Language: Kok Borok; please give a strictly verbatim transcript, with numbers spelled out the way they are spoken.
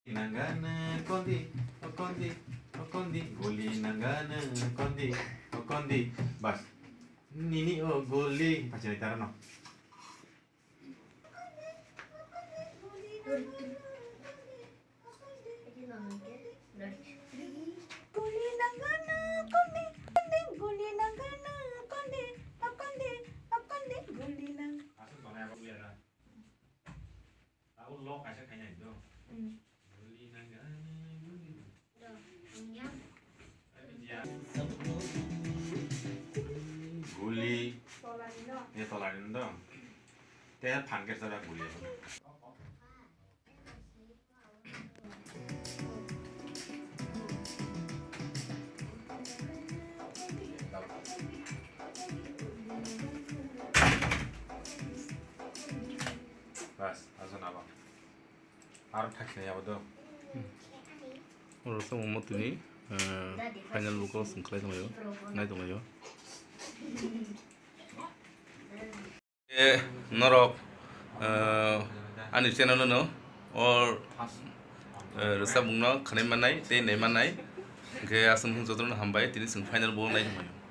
Nangana kondi, o kondi, o kondi, guli nangana kondi, o kondi. Bas. Nini o guli. Pachai tarano. Aswk tongnai abo buya da. Abo lok kaisa khainai do. Guli nangana, guli. Guli. Tolani no. E tolani no do. Te phan khe sara guli. Bas, aswk nabo. Aro thaksinai abo do. Oro tongmo tini, eh, final buko song khlai tonglaio, nai tonglaio. Eh, norok, eh, ani channel no or, eh, rwchapmung no khnai mannai tei nai mannai. Hwnkhe aswk jotono hambai, tini chwng final buko nai tonglaio.